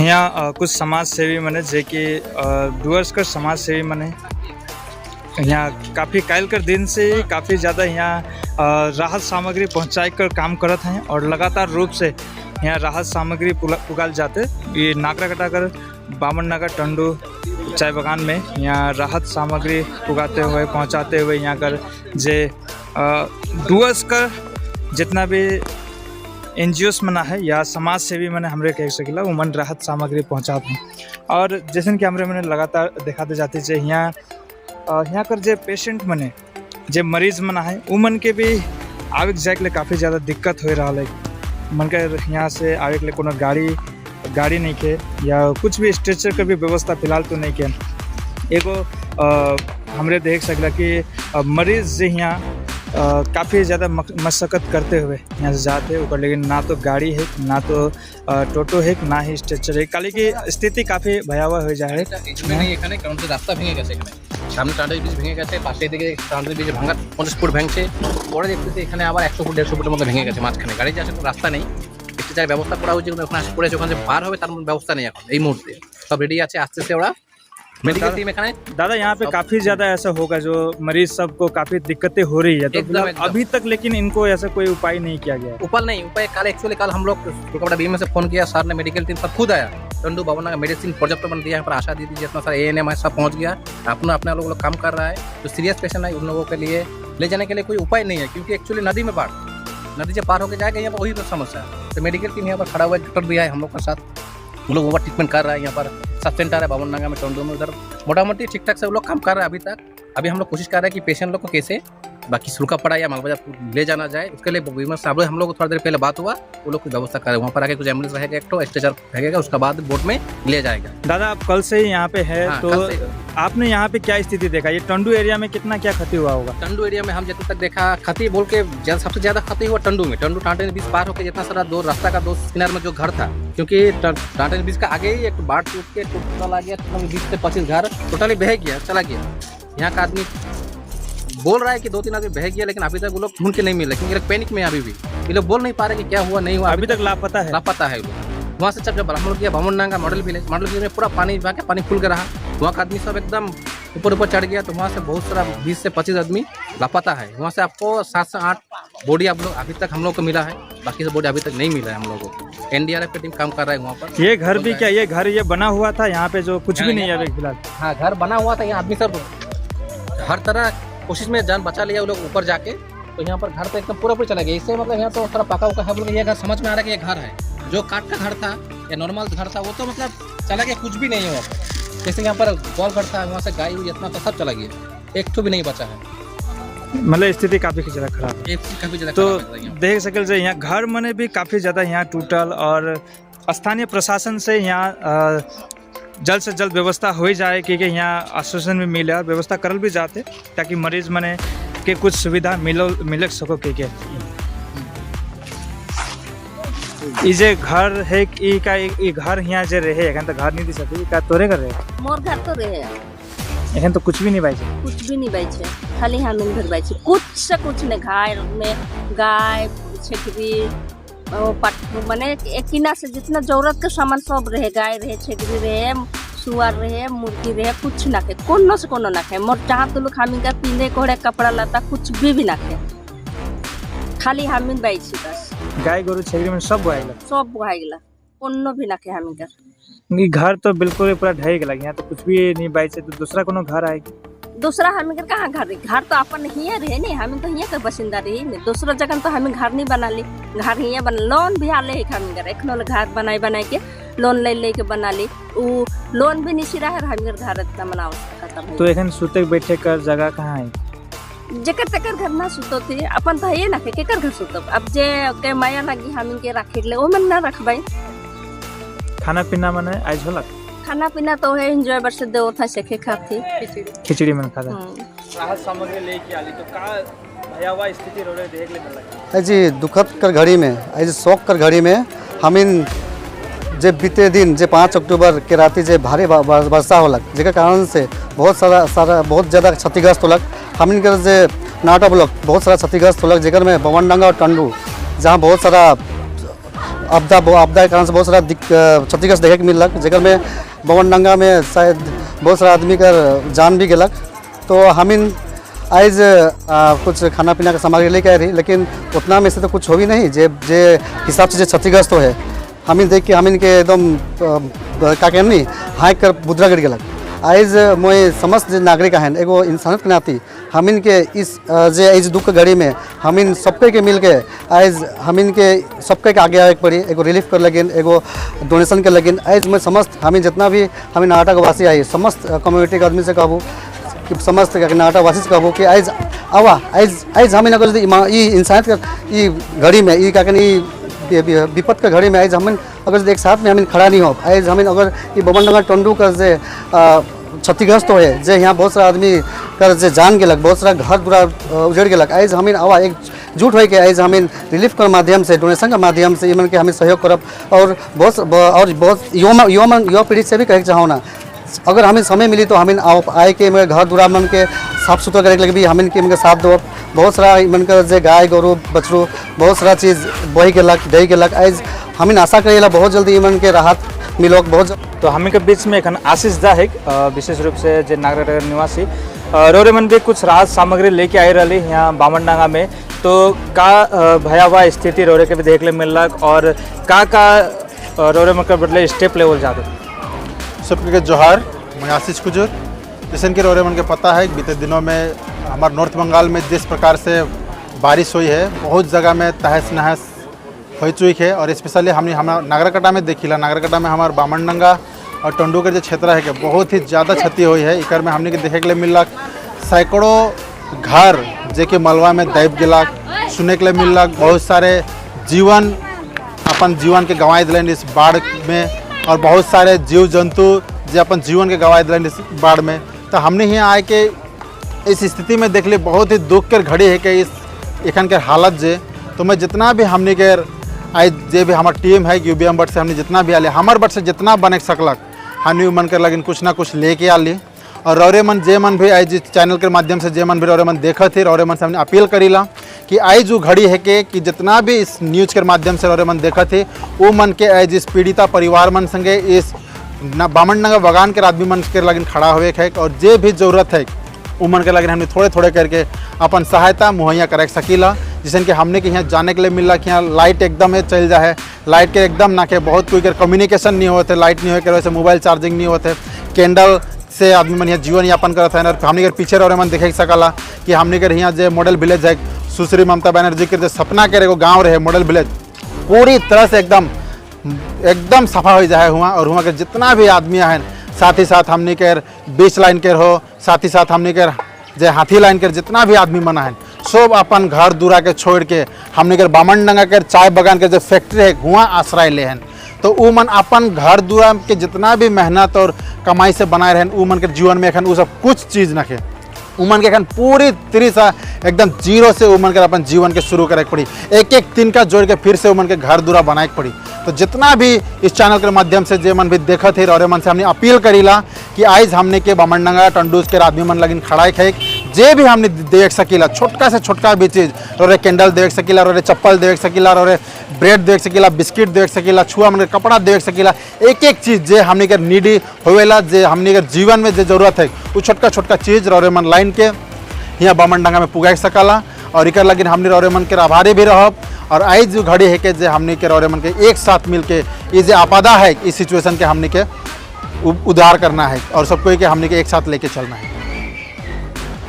यहाँ कुछ समाज सेवी मने जे कि डुअर्स कर समाज सेवी मने यहाँ काफ़ी काल कर दिन से ही काफ़ी ज़्यादा यहाँ राहत सामग्री पहुँचाए कर काम करत हैं और लगातार रूप से यहाँ राहत सामग्री पुगाल जाते। ये नागराकाटा कर बामननागा टंडू चाय बागान में यहाँ राहत सामग्री पुगाते हुए, पहुँचाते हुए यहाँ कर जे डुअर्स कर जितना भी एनजीओस मना है या समाज सेवी मने हमरे कह सकिला, वो मन राहत सामग्री पहुँचाते हैं। और जैसन कि हमरे मने लगातार दिखाते जाते जे यहाँ यहाँ कर जे पेशेंट मने, जे मरीज मना है, उ मन के भी आवे जाए के लिए काफ़ी ज़्यादा दिक्कत हो रहा है। मन के यहाँ से आवे के लिए कोनो गाड़ी गाड़ी नहीं के या कुछ भी स्ट्रेचर के भी व्यवस्था फिलहाल तो नहीं के। एगो हमरे देख सकला कि मरीज जे यहाँ काफ़ी ज़्यादा मशक्कत करते हुए यहाँ से जाते ओकर, लेकिन ना तो गाड़ी है, ना तो टोटो है, ना ही स्ट्रेचर है। काली की स्थिति काफ़ी भयावह हो जाए। এই জন্য নেই এখানে, কারণ হচ্ছে রাস্তা ভেঙে গেছে। এখানে সামনে টান্ডের ব্রিজ ভেঙে গেছে, পাশে দিকে টান্ডের ব্রিজ ভাঙার 50 ফুট ভেঙছে, পরে দেখতেছি এখানে আবার 100 ফুট 150 ফুটের মতো ভেঙে গেছে। মাঝখানে গাড়ি যে আসে কোনো রাস্তা নেই। স্ট্রেচার ব্যবস্থা করা হয়েছে, কিন্তু ওখানে আসে পড়েছে, ওখানে যে পার হবে তার কোনো ব্যবস্থা নেই এখন। এই মুহূর্তে সব রেডি আছে, আসতেছে ওরা, মেডিকেল টিম এখানে। दादा, यहाँ पे काफ़ी ज़्यादा ऐसा होगा जो मरीज सबको काफ़ी दिक्कतें हो रही है, तो एकदम, फिलहाल एकदम। अभी तक लेकिन इनको ऐसा कोई उपाय नहीं किया गया है? उपाय नहीं, उपाय कल, एक्चुअली कल हम लोग कपड़ा बीमा से फोन किया सर ने, मेडिकल टीम सब खुद आया। टंडू बाबा का मेडिसिन पर्याप्त बन दिया। यहाँ पर आशा दीदी, जितना सारा एएनएम है, सब पहुँच गया। अपना अपना लोग लोग काम कर रहा है। जो सीरियस पेशेंट है, उन लोगों के लिए ले जाने के लिए कोई उपाय नहीं है, क्योंकि एक्चुअली नदी में बाढ़, नदी से पार होकर जाएगा यहाँ पर, वही तो समस्या है। तो मेडिकल टीम यहाँ पर खड़ा हुआ है, डॉक्टर भी है हम लोग के साथ, वो लोग वहाँ ट्रीटमेंट कर रहा है। यहाँ पर सब सेंटर है बामनडांगा में, टंडू में, उधर मोटा मोटी ठीक ठाक से वो लोग काम कर रहे हैं अभी तक। अभी हम लोग कोशिश कर रहे हैं कि पेशेंट लोग को कैसे बाकी सुल्का या मालबाजार ले जाना जाए, उसके लिए बीमा साहब हम लोग को थोड़ा देर पहले बात हुआ, वो लोग कुछ व्यवस्था कर रहे हैं। वहाँ पर आके कुछ एम्बुलेंस रहेगा, एक तो स्ट्रेचर रहेगा, उसका बाद बोट में ले जाएगा। दादा, आप कल से ही यहाँ पे है? हाँ, तो कल से। आपने यहाँ पे क्या स्थिति देखा? ये टंडू एरिया में कितना क्या क्षति हुआ होगा? टंडू एरिया में हम जितना तक देखा, क्षति बोल के सबसे ज्यादा क्षति हुआ टंडू में। टंडू टांटे ब्रिज पार होकर जितना सारा दो रास्ता का दो किनार में जो घर था, क्योंकि टांटे ब्रिज का आगे ही एक बाढ़ टूट के टोटल आ गया, 20 से 25 घर टोटली बह गया, चला गया। यहाँ का आदमी बोल रहा है कि दो तीन आदमी बह गया, लेकिन अभी तक वो लोग ढूंढ के नहीं मिले, क्योंकि लोग पैनिक में हैं अभी भी। ये लोग बोल नहीं पा रहे कि क्या हुआ, नहीं हुआ। अभी तक लापता है? लापता है लोग। वहाँ से जब जब हम लोग गया बामनडांगा मॉडल विलेज, मॉडल विलेज में पूरा पानी बह के पानी फूल के रहा। वहाँ का आदमी सब एकदम ऊपर ऊपर चढ़ गया, तो वहाँ से बहुत सारा 20 से 25 आदमी लापता है। वहाँ से आपको 7 से 8 बॉडी आप लोग अभी तक हम लोग को मिला है, बाकी से बॉडी अभी तक नहीं मिला है हम लोगों को। एनडीआरएफ की टीम काम कर रहा है वहाँ पर। ये घर भी क्या, ये घर ये बना हुआ था यहाँ पे, जो कुछ भी नहीं है अभी फिलहाल? हाँ, घर बना हुआ था। यहाँ आदमी सब हर तरह कोशिश में जान बचा लिया वो लोग ऊपर जाके, तो यहाँ पर घर तो एकदम पूरा पूरा चला गया। इससे मतलब यहाँ तो थोड़ा पका उका है बोल के ये घर समझ में आ रहा है कि ये घर है। जो काठ का घर था या नॉर्मल घर था, वो तो मतलब चला गया, कुछ भी नहीं है वहाँ पर। जैसे यहाँ पर गोल घर था, वहाँ से गाय हुई इतना तो सब चला गया, एक ठो भी नहीं बचा है। मतलब स्थिति काफ़ी ज़्यादा खराब है। एक काफ़ी ज़्यादा तो खराब है यहाँ। देख सकल जे यहाँ घर मने भी काफ़ी ज़्यादा यहाँ टूटल और स्थानीय प्रशासन से यहाँ जल्द से जल्द व्यवस्था हो जाए कि यहाँ आश्वासन भी मिले और व्यवस्था करल भी जाते, ताकि मरीज मने के कुछ सुविधा मिलो मिल सको। के ई जे घर है, ई का ई घर यहाँ जे रहे, एखन तो घर नहीं दी सकते। ई का तोरे घर रहे? मोर घर तो रहे। एखन तो कुछ भी नहीं बाई? कुछ भी नहीं बाई छे, खाली हमीन घर बाई छे। कुछ से कुछ नहीं। घर में गाय, छेकरी ओ पट माने एक किना से जितना जरूरत के सामान सब रहे। गाय रहे, छेकरी रहे, सुअर रहे, मुर्गी रहे, कुछ ना खे, कोनो से कोनो ना खे। मोर चाह तो लोग हमीन का पीने कोड़े कपड़ा लत्ता कुछ भी ना खे, खाली हमीन बाई छी बस। गाय गोरु छेकरी में सब बोआ गेल? सब बुहाई गेला, कोनो भी ना खे हमीन का। ई घर तो बिल्कुल ही पूरा ढह गेल, यहाँ तो कुछ भी नहीं बाई छे, तो दूसरा कोनो घर आए? दूसरा हमें के कहाँ घर रही? घर तो अपन हिये रहे नहीं, हमें तो हिये के बसिंदा रही नहीं। दूसरा जगह तो हमें घर नहीं बना ली, घर हिये बना। लोन भी आले है हमें घर, एखनो घर बनाई बनाई के लोन ले ले के बना ली। उ लोन भी नहीं सिरा है, हमें घर इतना मना खत्म है। तो एखन सुते बैठे कर जगह कहाँ है? जेकर तेकर घर ना सुतो थी, अपन तो है ना के केकर घर सुतो। अब जे के माया लगी हमें के राखे ले, ओ मन ना रखबाई। खाना पीना मने आज होलक? खाना पीना तो है एंजॉय बरसे देव था सेखे खाती। खिचड़ी मन खाता? हम्म। राहत सामग्री लेके आली तो का भयावह स्थिति रहे देख ले मिल? जी दुखद कर घड़ी में, आज शोक कर घड़ी में, हमिन जे बीते दिन जे 5 अक्टूबर के राति जे भारी वर्षा होलक, जेकर कारण से बहुत सारा सारा बहुत ज़्यादा क्षतिग्रस्त होलक। हमिन के जे नाटा ब्लॉक बहुत सारा क्षतिग्रस्त होलक, जेकर में बमनडंगा और टंडू, जहाँ बहुत सारा आपदा आपदा के कारण से बहुत सारा क्षतिग्रस्त देखे के मिललक, जेकर में बामनडंगा में शायद बहुत सारा आदमी कर जान भी गेलक। तो हमिन आइज कुछ खाना पीना का सामग्री लेके आए रही, लेकिन उतना में से तो कुछ हो भी नहीं। जे जे हिसाब से जे क्षतिग्रस्त हो है, हमिन देख के हमिन के एकदम का कहम नहीं, हाँक कर बुद्रा गिर गेलक। आइज मोय समस्त जे नागरिक हैं, एगो इंसानियत के नाते हमिन के इस जे इस दुख के घड़ी में हमिन सबके के मिल के आइज हमिन के सबके के आगे आवे के पड़ी, एगो रिलीफ कर लगिन, एगो डोनेशन कर लगिन। आइज मैं समस्त हमिन जितना भी हमिन नाहरकट्टा वासी आई, समस्त कम्युनिटी के आदमी से कहबू कि समस्त नाहरकट्टा वासी से कहबू कि आइज आवा, आइज आइज हमिन अगर यदि ई इंसानियत के ई घड़ी में, ई का कहनी, ई विपद के घड़ी में आइज हमिन अगर यदि एक साथ में हमिन खड़ा नहीं हो, आइज हमिन अगर ई बामनडंगा टंडू का जे क्षतिग्रस्त होए, जे यहाँ बहुत सारा आदमी कर जे जान गेलक, बहुत सारा घर पूरा उजड़ गेलक, आइज हमिन आवा एक जुट होए के आइज हमिन रिलीफ के माध्यम से, डोनेशन के माध्यम से इमन के हमें सहयोग करब। और बहुत और बहुत युवा युवा युवा पीढ़ी से भी कहे चाहो ना, अगर हमें समय मिली तो हमें आओ आए के इनके घर दुरा मन के साफ सुथरा करे के लगे भी हमें के इनके साथ दो। बहुत सारा इमन के जे गाय गोरू बछरू बहुत सारा चीज़ बही गेलक, ढही गेलक। आइज हमें आशा करेला बहुत जल्दी इमन के राहत मिलोक बहुत। तो हमें के बीच में एखन आशीष दा है, विशेष रूप से जे नागरकटा निवासी रोरे मन भी कुछ राहत सामग्री लेके आए रही यहाँ बामनडांगा में, तो का भयावह स्थिति रोरे के भी देख ले मिलक और का का रोरे मन के बदले स्टेप लेवल जाते? सबके जोहार। मैं आशीष कुजूर। जैसे कि रोरे मन के पता है, बीते दिनों में हमारे नॉर्थ बंगाल में जिस प्रकार से बारिश हुई है, बहुत जगह में तहस नहस हो चुकी है और स्पेशली हमने हमारा नागरकटा में देखिला। नागरकटा में हमारे बामनडंगा और टंडू के जो क्षेत्र है के बहुत ही ज़्यादा क्षति हुई है। इकर में हमने के देखे के लिए मिलक सैकड़ों घर जे कि मलबा में दब गेलक। सुने के लिए मिलक बहुत सारे जीवन अपन जीवन के गंवाए दिलन इस बाढ़ में और बहुत सारे जीव जंतु जो अपन जीवन के गंवाए दिलन इस बाढ़ में। तो हमने यहाँ आए के इस स्थिति में देख ली, बहुत ही दुख के घड़ी है कि इस एखन के हालत जे। तो मैं जितना भी हमने के आई जे भी हमार टीम है यूबीएम बट से, हमने जितना भी आले, हमार बट से जितना बने सकलक, हमने मन कर लगिन कुछ ना कुछ लेके आली। और रौरे मन जे मन भी आई चैनल के माध्यम से जे मन भी रौरे मन देखत थे, रौरे मन से हमने अपील करीला कि आई जो घड़ी है के कि जितना भी इस न्यूज के माध्यम से रौरे मन देखत थे, वो मन के आई जिस पीड़िता परिवार मन संगे इस न बामनडंगा बगान के आदमी मन के लगिन खड़ा हुए है और जे भी जरूरत है वो मन के लगिन हमने थोड़े थोड़े करके अपन सहायता मुहैया करे सकीला। जिसन कि हमने के यहाँ जाने के लिए मिला कि यहाँ लाइट एकदम है चल जाए, लाइट के एकदम ना के बहुत कोई के कम्युनिकेशन नहीं होते, लाइट नहीं होते के वजह से मोबाइल चार्जिंग नहीं होते, कैंडल से आदमी मन यहाँ जीवन यापन करत है। और हमने के पीछे रहे मन देखे सकला कि हमने के यहाँ जो मॉडल विलेज है, सुश्री ममता बनर्जी के जो सपना के एगो गाँव रहे मॉडल विलेज, पूरी तरह से एकदम एकदम सफा हो जाए हुआ। और हुआ के जितना भी आदमी हैं, साथ ही साथ हमने के बीच लाइन के हो, साथ ही साथ हमने के जे हाथी लाइन के जितना भी आदमी मना है, सब अपन घर दूरा के छोड़ के हमने के बामनडंगा के चाय बगान के जो फैक्ट्री है हुआ आश्रय ले हैं। तो उ मन अपन घर दूरा के जितना भी मेहनत और कमाई से बनाए रहन, उ मन के जीवन में एखन उ सब कुछ चीज़ नखे। उमन के एखन पूरी तरह से एकदम जीरो से उमन के अपन जीवन के शुरू करे के पड़ी, एक एक तिनका जोड़ के फिर से उमन के घर दूरा बनाए के पड़ी। तो जितना भी इस चैनल के माध्यम से जे मन भी देखत है, और मन से हमने अपील करीला कि आज हमने के बामनडंगा टंडूस के आदमी मन लगिन खड़ा है, जे भी हमने देख सकीला छोटका से छोटका भी चीज़, और कैंडल देख सकीला, और चप्पल देख सकीला, और ब्रेड देख सकीला, बिस्किट देख सकीला, छुआ मन के कपड़ा देख सकीला, एक एक चीज़ जे हमने के नीडी होवेला, जे हमने के जीवन में जे जरूरत है, वो छोटका छोटका चीज़ रौरे मन लाइन के यहाँ बामनडंगा में पुगाई सकला। और इकर लगिन हमने रौरे मन के आभारी भी रहब। और आई जो घड़ी है के जे हमने के रौरे मन के एक साथ मिल के ये जो आपदा है, इस सिचुएशन के हमने के उद्धार करना है और सबको के हमने के एक साथ लेके चलना है।